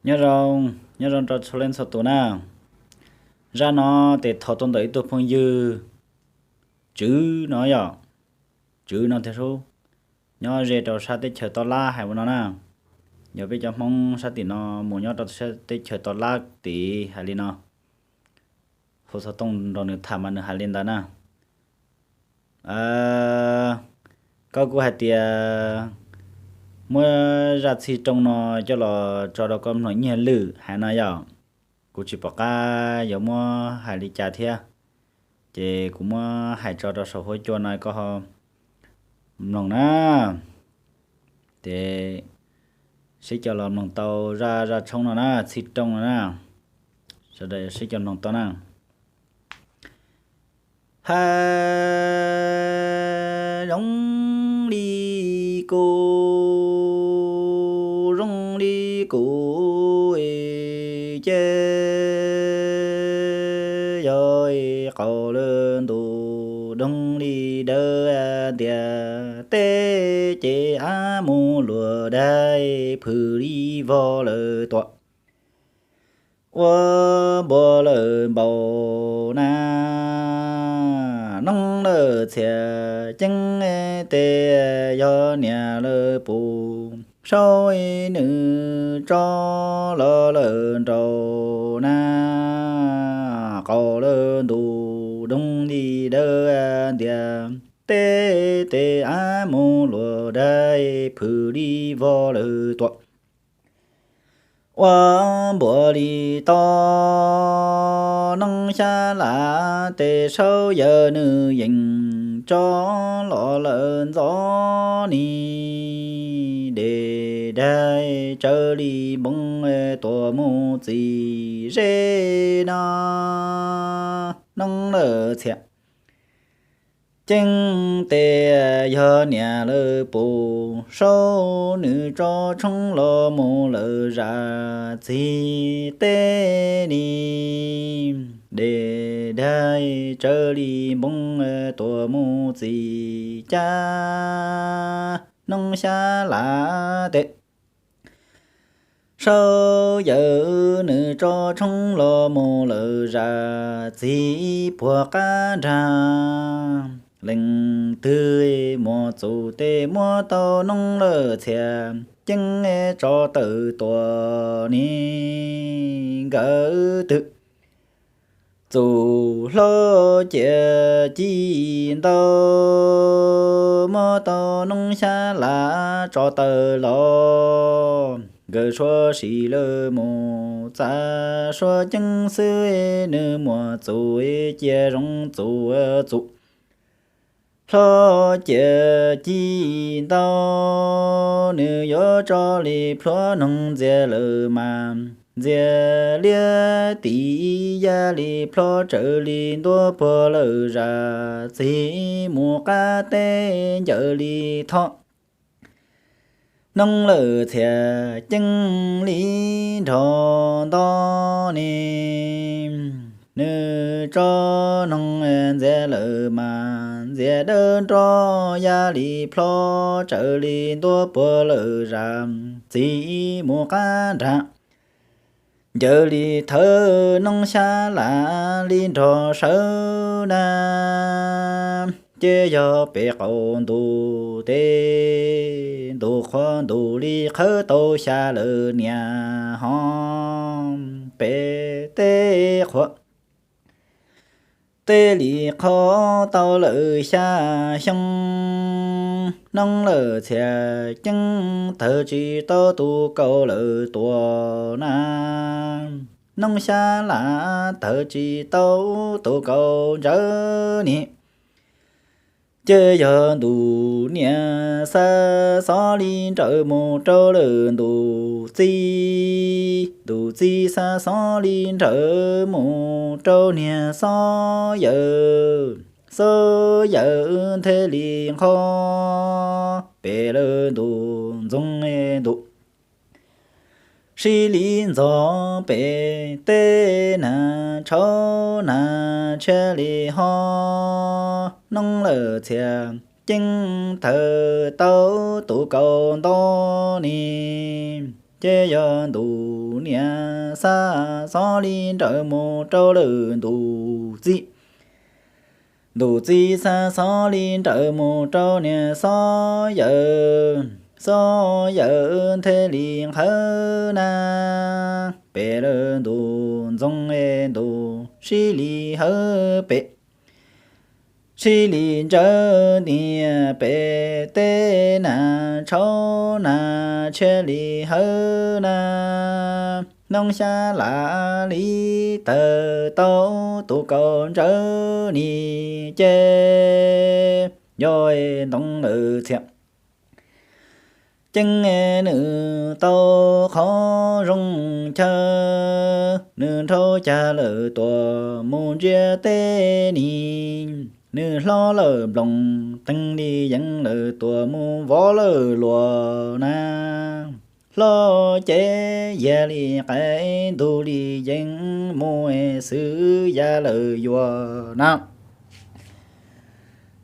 Nyob zoo, nyob zoo rau txhua leej txhua tus na. Zaj no ces thov tau ntawm ib tug phooj ywg Tswv no yom, Tswv no thiab sub, nyob ze rau sab teb chaws Toj Lab hais ua no na. Yog peb cov Hmoob sab tim no mus nyob rau sab teb chaws Toj Lab tid hais li no. Hu xov tooj nrog nws tham mas nws hais li ntawd na. Koj kuj hais tias muab zaj txhij rooj no coj los tso rau koj mloog nyiaj lwm hais no yom. Kuv tsis pom qab yuav muab hais li cas thiab, ces kuv muab hais tso rau saum huab cua no koj ho mloog na. Ces sib coj los mloog tau zaj, zaj tshoob no na, txhij rooj no na. Sawv daws sib coj mloog tau na. Ha, zoo li kuv, zoo li kuv ces yog qaum lawm ntuj doog li dawb tiag, teb ces av mus luag daig, phwm li vog lawm tuam, ua npua lawm npaum na. Noob lawm txhia ceeb tes, yog niam lawm pus, saub nws tso los lawm nraum na. Qaum lawm ntuj doog li dawb tiag, teb tes av mus luag daig, phwm li vog lawm tuam, ua npua li toj. Noob xyab lav tes, saub yawm nws yeej tso los lawm ntxov ni, dej daig tsawv li npoo tuam mus txim zeb no. Noob lawm txhia ceeb tes, yog niam lawm pus, saub nws tso tshoob los mus lawm zam txim teb ni, dej daig tsawv li npoo tuam mus txim cab. Noob xyab lav tes, saub yawm nws tso tshoob los mus lawm zam txim puag qab nrag. Leej twg muaj txuj tes muab tau noob lawm txhia ceeb tso tawm tuam ni, nkawd twb txuj hlob cia ci ntau, muab tau noob xyab lav tso tawm los. Nkawd suav sim lawm mus txav suav ceeb xwb, nws muaj txuj cia zoo txuj txuj hlob cia ci ntau. Nws yuav tso li plhuav noog ntxias lawm mas ntxias liab tim, ya li plhob tsawv li ntuab puag lawm zam txim mus qab teb ncaws li thob. Noob lawm txhia ceeb li nrog nto ni, nws tso noog ntxias lawm mas ntxias dawb nrog, ya li plhob tsawv li ntuab puag lawm zam txim mus qab nrag. Ncaws li thawv noob xyab lav li nrog sawv na, ces yog pem qaum ntuj tes ntuj qhuav ntuj li qhawv tau xya lawm niam ho, pem teb qhuav teb li qhov tau lawm xya xyoo. Noob lawm txhia ceeb tawg tsis tau tus kaus lawm tuam na, noob xyab lav tawg tsis tau tus kaus ntsawv ni, ces yog ntuj niam xa xov li nrawm mus rau lawm ntuj txiv, ntuj txiv xa xov li nrawm mus rau niag xov yawm, xov yawm nthe li nqho pem lawm ntuj ntxoog ntuj sib li ntxog pem teb na, tshauv na tshiab li ho. Noob lawm txhia ceeb tawg tau tus kaus nto ni, Ces yog ntuj niam xa xov li nrawm mus rau lawm ntuj txiv. Ntuj txiv xa xov li nrawm mus rau niam xov yawm, xov yawm thiaj li nqhawv na. Pem lawm ntuj ntxoov es ntuj sib li hawv pem, sib li ntsawv niam pem teb na, tshauv na, tshiab li hawv na. Hnub xya lam li tawm tau tus kaus ntsawv ni ces yog ntoo lawm txhia ceeb, nws tau qhov zoo chaw, nws nrhau cag lawm tuam mus ntsiab teb ni. Nws hlob lawm nploos teeg li yees lawm tuam mus vov lawm luas na. Hlob ces yag li qaib ntug li yees mus xwb ya lawm yuav na.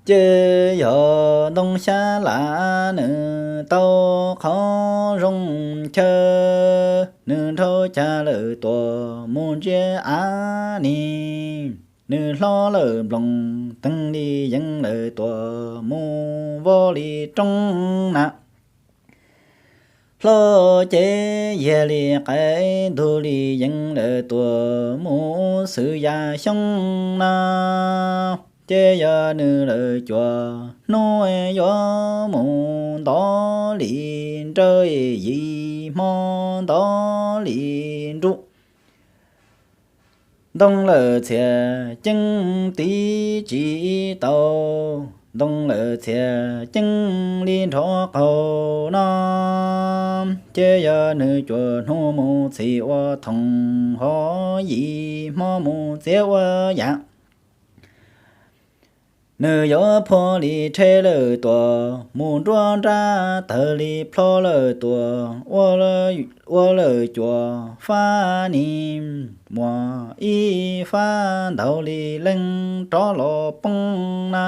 Ces yog ntoo xya lam nws tau qhov zoo chaw, nws nrhau cag lawm tuam mus ntsiab av ni. Nws hlob lawm nploos teeg li yees lawm tuam mus vov li roob na. Hlob ces yag li qaib ntug li yees lawm tuam mus xwb ya xyoo na. Ces yog nws lawm cuaj hnub yuav mus ntov li nrawm, yim hmo ntov li nruj. Ntoo lawm txhia ceeb tiv tsis tau, ntoo lawm txhia ceeb li nrov qaug no. Ces yog nws cuaj hnub mus txhim ua thoom, ho yim hmo mus txiav ua yam. Nws yuav phua li rhe lawm tuam mus nruab nrab, tawg li plho lawm tuam ua lawm cuaj fab ni. Muaj ib fab ntaug li leej rov los poob na.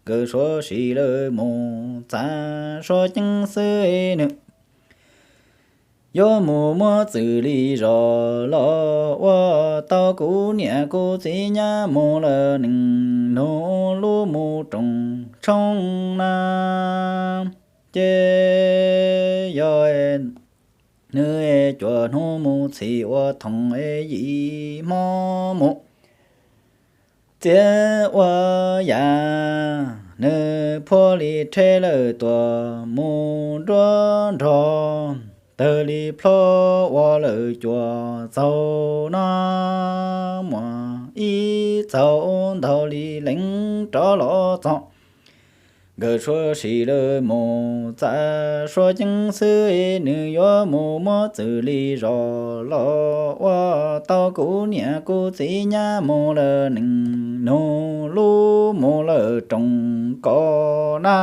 Nkawd suav sim lawm mus txav suav ceeb xwb nws yuav mus muab txwm li zos los ua tau kuv niam kuv txiv nyab mus lawm nees nug lub mus roos tshoob na. Ces yog nws cuaj hnub mus txhim ua thoom, yim hmo mus txiav ua yam, nws phua li rhe lawm tuam mus nruab nrog, tawg li plho ua lawm cuaj txaug no. Muaj ib txaug ntaug li leej rov los txog, nkawd suav sim lawm mus txav suav ceeb xwb nws yuav mus muab txwm li zos los ua tau kuv niam kuv txiv nyab mus lawm nees nug lub mus lawm roos ko na.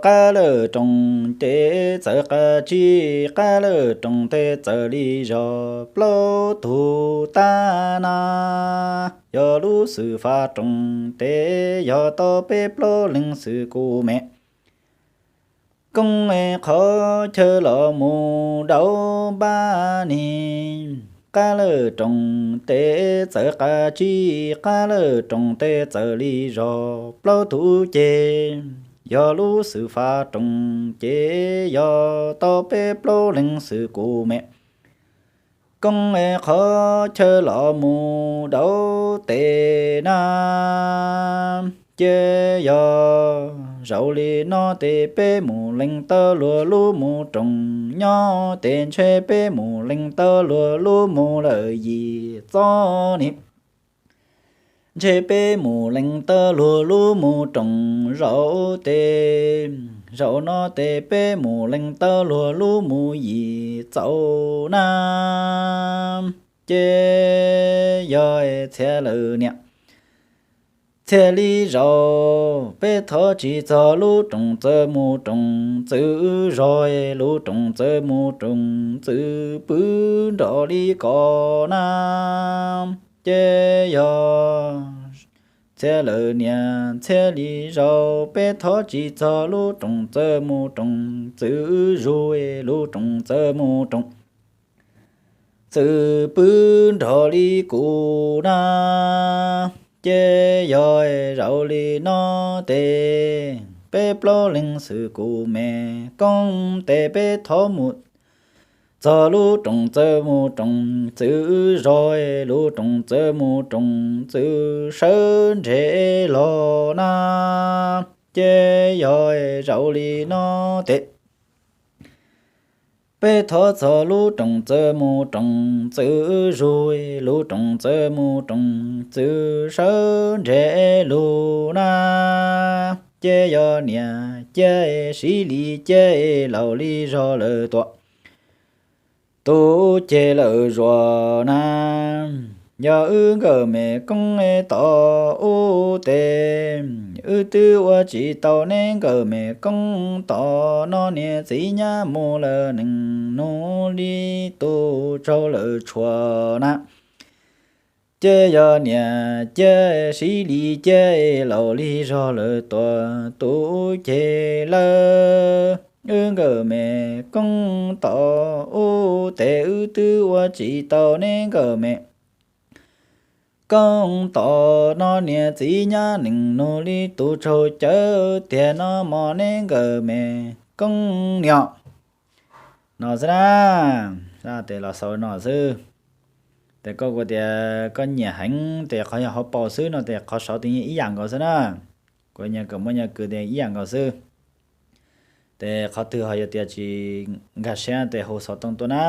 Qab lawm roos ces txawv qab tsib, qab lawm roos tes txawv li zos plaub tug tag na. Yog lub xwm fav roos tes yog tau peb plaub leeg xwm kuv me koob qhov chaw los mus dauv npab ni. Qab lawm roos tes txawv qab tsib, qab lawm roos tes txawv li zos plaub tug ceg. Yog lub xwm fav roos ces yog tau peb plaub leeg xwm kuv me koob qhov chaw los mus dauv tes na. Ces yog zaum li no tes peb mus lees tau luag lub mus roos, nyob tes ntshe peb mus lees tau luag lub mus lawm yim txob ni. Ntshe peb mus lees tau luag lub mus roos zaum tes, zaum no tes peb mus lees tau luag lub mus yim txaus na. Ces yog txhia lawm niam, txhia li zaum peb thov tsis txog lub roos txawv mus roos txwv zog, lub roos txawv mus roos txwv pw nrov li ko na. Ces yog txhia lawm niam txhia li zaus, peb thov tsis txog lub rooj txawm mus rooj txwv zug, lub rooj txawm mus rooj txwv pw nrog li kuv na. Ces yog zaum li no tes peb plaub leeg xwb kuv me koob tes peb thov mus txog lub rooj txawm mus rooj txwv zog, lub rooj txawm mus rooj txwv sawv ntseg los na. Ces yog zaum li no tes peb thov txog lub rooj txawm mus rooj txwv zug, lub rooj txawm mus rooj txwv sawv ntseg lug na. Ces yog niam cia siv li cia laus li zog lawm tuaj tus ceg lawm zuag na. Yog wb nkawm me koob tom ub tes wb twb ua tsis tau neb nkawm me koob tom no, niam txiv nyab mus lawm nees nug li tus tsaug lawm tshuav na. Ces yog niam cia siv li cia laus li zog lawm tuaj tus ceg lawm, wb nkawm me koob tom ub tes wb twb ua tsis tau neb nkawm me koob tom no, niam txiv nyab nees nug li tus tsaug cawv tiag no mog, neb nkawm me koob niam. No xwb na, tes los xaus no xwb. Tes koj kuv tias koj nyiam heev tes qhov yog hauv paus xwb no tes qhov saud tes yeej ib yam nkaus xwb na. Kuv nyuam kawm muaj nyuam kws tes ib yam nkaus xwb. Tes qhov twg ho yog tias tsis nkag siab tes hu xov tooj tuaj na.